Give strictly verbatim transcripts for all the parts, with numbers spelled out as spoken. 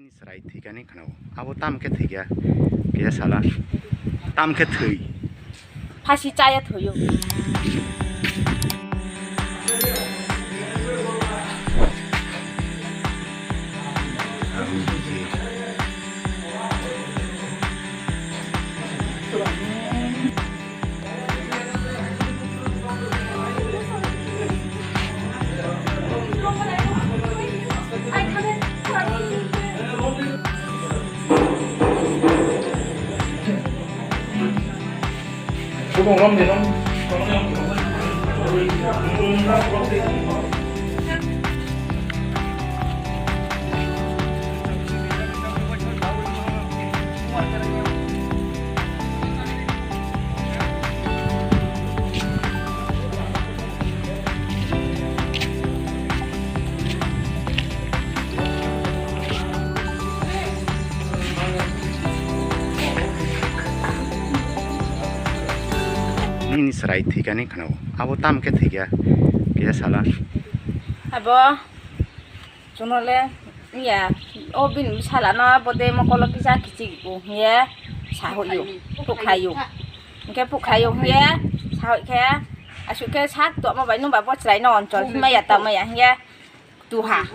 Chwrai thwikani khwnao. Abo tam khe thwikha. Kisa sala. Tam khe thwi. Phasi chaya thwio. Nini chwrai thwikani khwnao. Abo tam khe thwikha. Kisa sala. Abo Chwngno le ya, o bini bwsala no bo de mokolo kisa kichik o hwnye sahoyo, phukhai o. Hwnkhe phukhai o hwnye sahoi khe, aswk khe sak tongma bai nwng ba bo chwrai no onchol himaya tamaya hwnye tuha.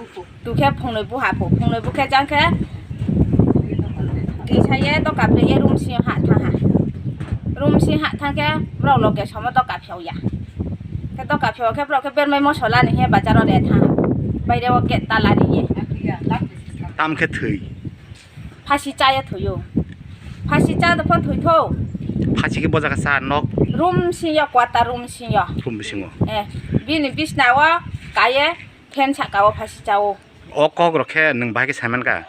Tu khe phungnwi buha pho, phungnwi bu khe jang khe kisa ye doka phe ye room sing ha thang ha. Room sing ha thang khe borok loge somo doka phiyok ya. Khe doka phiyok khe borok khe bermai mosola ni he bazar o re thang. Baire o gate tala ri ye. Tam khe thwi. Phasi cha ye thwi o. Phasi cha da phon thwi tho. Phasi khe bo jaga cha nok. Room sing yo, quarter room sing yo. Room bisingo. Eh, bini bisna o ka ye fan saka o phasi cha o. O kok rok khe nwng bahai khe sai man ka?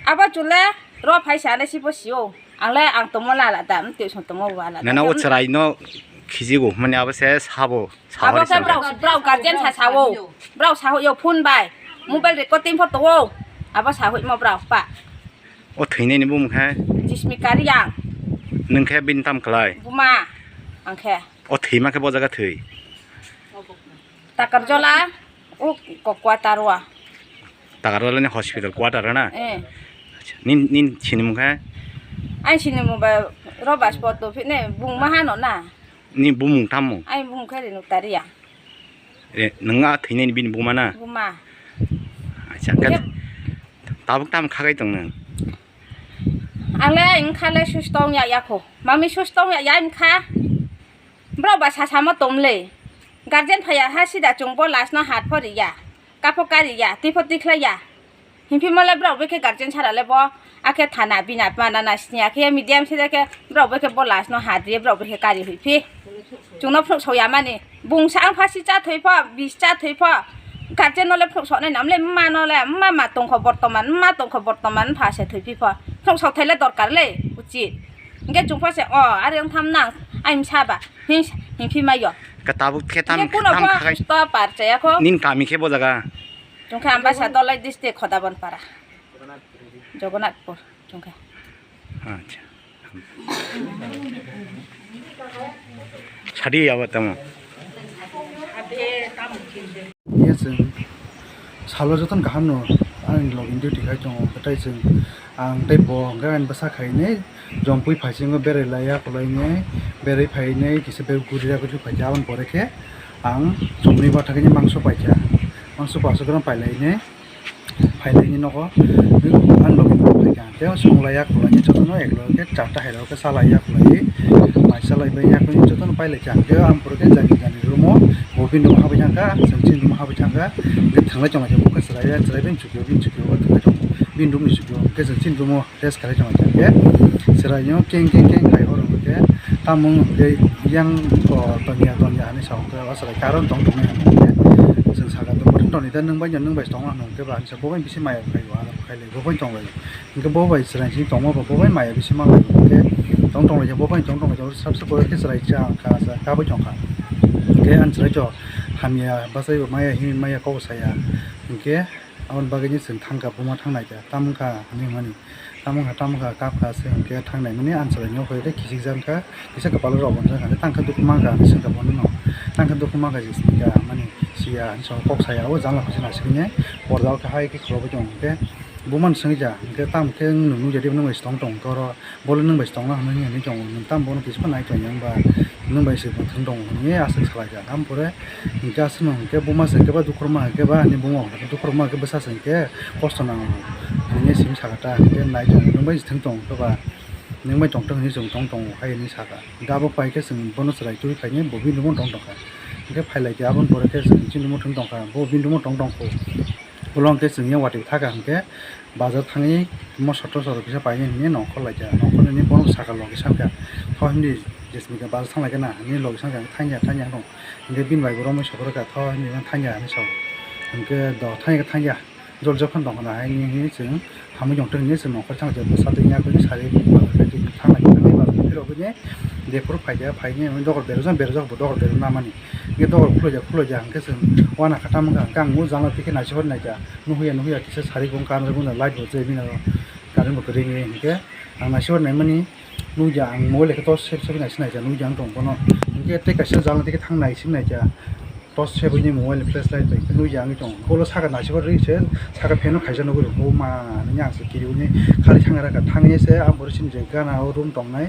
Abo chwle ro phai sa le si bo si o. Ang le ang tongmo lala da, twi song tongmo bo alada. Nana o chwrai no khijigo hwnmani abo se sabo, sabo abo khe borok, borok guardian sa sao. Borok sao yo phone bai. Mobile recording pho tongo. Abo sao mo borok pa. O thwinani bumung khe? Jismika Reang. Nwng khe bini tam klai? Buma ang khe. O thwima khe bo jaga thwi? Takarjola, o ko-, quarter o. Takarjola ni hospital quarter o na? Eh. Acha, nin, nin sinimung khe? Ai sinimung ba Robas Poto phine bung mahano na. Ni bumung tamo? Ai bumung khe Renu Taria. Re, nwng a thwinani bini buma na? Buma. Acha, hwnkhe tabuk tam khagai tong nwng? Ang le wngkha le susto wngya yakho. Mami susto wngya ya wngkha. Borok ba sasamo tongmle. Guardian phaiya ha sida chwng bo last no hat pho riya. Kapho kariya, twi pho tikhlaiya. Himphimo le borok bai khe guardian sara le bo. Akhe thana bina mana na sini akhe medium se khe borok bai khe bo last no hat riya, borok bai khe kari hui phi. Chwngno phunuk soya mani. Bung sa ang phasi cha thwi pho, bis cha thwi pho. Guardian no le phunuk soknai nam le, mma no le, mma ma tongkho bortoman, mma tongkho bortoman, pha se thwi phi pho. Phunuk sok thai le dorkar le, uchit. Hingke chwng pho se, o, are wng tham nang, ai msa ba, hing, hing phi mai yo. Ka tabuk khe tam, hingke kuno tam pho khagai. Sto par chaya kho. Nin kami khe bo jaga? Chwng khe Ambasa Dolai district Khodabon para. Jagannathpur chwng khe. Acha. Sadi abo tamo. Yes, sir. Salo joton kaham no, ang login duty khai tongo, tei chwng, ang tei bo, hwnkhe ani bwsa khainai, jompui phaisingo berai laiya, kwlainai, berai phainai, kisa bel gurira guri phaikha, aboni pore khe ang chomni bathakni mangso paikha, mangso paisok gram pailainai, phainai ni nogo, ang login phaikha, tei song laiya, kwlainai jotono ek loge khe charta hai loge khe sa laiya, kwlaiwi, mai sa laibai ya, kwlaiwi jotono pai laikha, tei ang pore khe jani jani room o, bo bini room o habwi thangkha, chwng chini room o habwi thangkha, hwnkhe thwnglai tonglaikha, bo khe chwrai ya, chwrai bai. Bini room ni sukio, bini room ni sukio, hwnkhe chwng chini room o rest khalai tonglaikha. Hwnkhe chwraino keng keng keng khai horo hwnkhe, tamo hwnkhe yang tongya tongya hinwi sa hwnkhe, o chwrai karon tong tongmani hwnkhe, chwng sakha tongmani tongni da, nwng bai nwng bai tongma hwnkhe ba, hinsa bo bai bisi maya khaio, aro khailai bo bai tonglaio. Hwnkhe bo bai chwrai sini tongma ba bo bai maya bisi manlai hwnkhe, tong tonglaijak bo bai tong tonglaijak, sabsa bo khe chwrai cha kha, kabui tongkha. Hwnkhe ang chwrai to hamya bachai bo maya hinwi maya kok saya, hwnkhe. Aboni bagwino chwng thangkha, buma thangnaikha, tamo wngkha hinwi hwnmani, tamo wngkha, tamo wngkha, kapkha se hwnkhe thangnaimani, ang chwraino khe khichikjak wngkha, kisa kwpalo rw bo wngjak, hwnkhe tangkhe dukhu mankha hinwi swngkha bono, tangkhe dukhu mankha se swngkha, mani siya hinwi kok saya, o janla khoroksa naisingwi porda o khe hai khe khulogwi tongo, hwnkhe Buma no swngwi ja, hwnkhe tamo khe nwng nukjadi, nwng bai se tong tong khe oro, bo le nwng bai se tongna hwnwi hinwi tongo, nwng tamo bono kisa nai tong ya wngba, nwng bai se bo thwng tongo hwnwi aswk salai ja. Tamo pore hwnkhe aswk no hwnkhe buma se hwnkhe ba dukhu rwma hwnkhe ba ani buma hwnkhe dukhu rwma hwnkhe bwsa se hwnkhe kosto nango hwnwi simi sakha ta, hwnkhe nai tongo, nwng bai se thwng tongo hwnkhe ba nwng bai tong thwng hwnwi chwng tong tongo hai hwnwi sakha. Hwnkhe abo pai khe chwng bono chwrai twi khainai bo bini room o tong tongkha. Hwnkhe phai lai khe aboni pore khe chwng chini room o thwng tongkha, bo bini room o tong tongkho. Ulo hwnkhe chwng yang watwi thaka hwnkhe bazar thangwi moso toso rok kisa painai hwnwi nongkhor lai kha. Nongkhor nini bono sakha logi sankha, "Tho himdi Jesmika bazar thang lai khe na?" hwnwi logi sankha, "Thangya, thangya," hwnkhe bini bai bo romwi sokro kha, "Tho himdi thangya," hwnwi sao. Hwnkhe, "Do thangya khe thangya." Jol jokhon tong khna hai ni hwnwi chwng hamwi tong thung hinwi chwng nongkhor thang jagwi satwi yak hwnwi sari bazar khe thang lai khe thangwi bazar phirogwi ni jephuru phai khe phai ni hwnwi dogar berajak berajak bo dogar berajak namani hwnkhe dogar khulai jak khulai jak hwnkhe chwng wana kha tamo wngkha hwnkhe ang o jala twi khe naisik hor naikha nuhuya nuhuya kisa sari bo wngkha light bo chwi bini aro current bo kwrwi ni hwnkhe ang naisik hor naimani nukya ang mobile khe torch sep sep naisik naikha nukya ang tong bono hwnkhe tei kaisa jala twi khe thang naisik naikha. Torch sebui ni mobile ni flashlight bai nukya wngwi tongo. Ulo saka naisik rwi se saka fan o khaisa nugwi rw buma nini ang se kiriui khari thang rwkha thangwi se ang bo chini je gana o room tongnai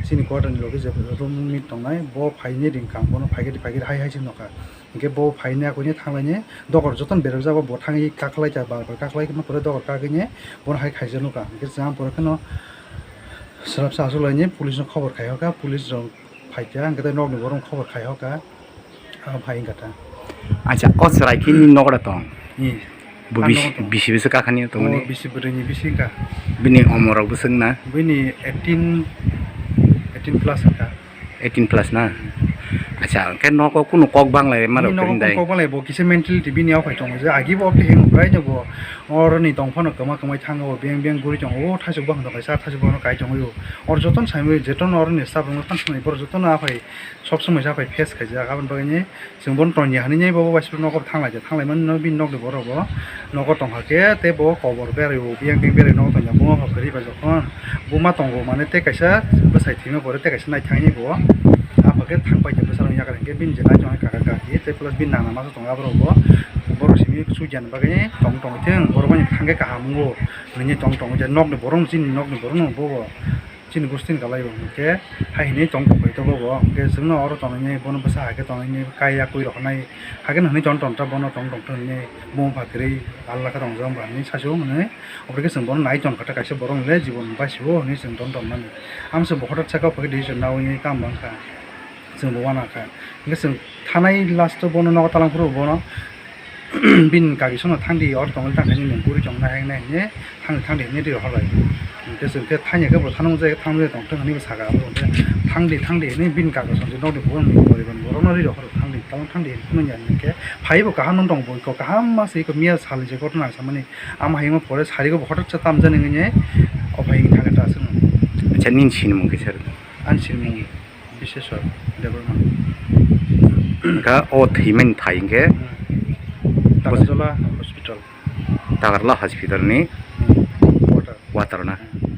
chini quarter ni logi je room ni tongnai bo phaini ring kha bono phaikhe phaikhe hai hai se nokha hwnkhe bo phaini akwini thanglaini dogar jotono berajak bo thangwi kakhwlai kha bar bar kakhwlai khe dogar kagwi ni bono hai khaijak nukha hwnkhe chwng ang pore kheno swrapsa achuk laini police no khobor khai hokha police rok phaikha hwnkhe tei nokni borok khobor khai hokha. Abo phai wngkha ta. Acha, o chwrai khe nini nogo da tong? Ee. Bo bisi bwswk kakhani tongmani? Bisi bwrwini bisi wngkha. Bini omor rok bwswk na? Bini eighteen, eighteen plus wngkha. Eighteen plus na? Acha, hwnkhe nogo kunu kok banglai ma rok kwrwng dai? Kok banglai bo kisa mentality bini o phai tongo je agi bo ophai hwnwi bo oroni tong phano kwma kwmai thango beng beng guri tongo o thaichuk bahan tong kaisa thaichuk bahan kai tongwi o or jotono saimwi jotono oroni staff rok no tang swnwi borok jotono aphai sob somoi sa phai face khaijak aboni bagwi ni chwng bono tongya hinwi bo waisa nogo thang lai kha thang lai mani no bini nokni borok bo nogo tong kha khe tei bo kobor berai o biyang biyang berai nogo tongya buma pha kwrwi bai jokhon buma tongo mane tei kaisa bwsai thwima pore tei kaisa naithangwi bo apha khe thang pai khe bwsarok yakar hinkhe bini je nai tongkha kaka kaki tei plus bini nana masa tongo aborok bo borok simi sujani bagwi tong tong thung borok bai thang khe kaham wngo hinwi tong tong je nokni borok chini nokni borok no bo bo. Chini gustini kalai o hwnkhe hai hinwi tong tong bai tongo bo hwnkhe chwngno oro tonwi bono bwsa hai khe tonwi kaiya kwi rok nai hai khe hinwi tong tong ta bono tong tong hinwi buma pha kwrwi palla khe tongjak wngkha hinwi sasu hinwi obo khe chwng bono nai tong kha ta kaisa borok le jibon bai sio hinwi chwng tong tong mani amsa bo hothat saka o phai khe decision naui kam bang kha chwng bo wana kha hwnkhe chwng thanai last o bono nogo talang phuru bono. Bini kaki sono thangdi oro tongwi tangkha nini guri tongna hai nai hinwi thangdi thangdi hinwi ri rohor lai. Hwnkhe chwng khe thangya khe bo thangma jai thangma jai tongthung hinwi sakha abo hwnkhe thangdi thangdi hinwi bini kaki sono nokni buphang ni poriban borokno ri rohor thangdi tamo thangdi hinwi phunukya hinkhe phaibo kaham no tong bo kaham ma se iko miya sal je gotna samani ama hayungma pore sari go bo hotak cha tamjani hinwi ophai hinwi thangkha ta aswk. Acha nini sinimung kisa rw? Ani sinimung. Biseswar Debbarma. Kha o thwimani thai hinkhe? Hmm. Takarjala Hospital. Takarjala Hospital ni? Hmm. Quarter. Quarter na? Hmm.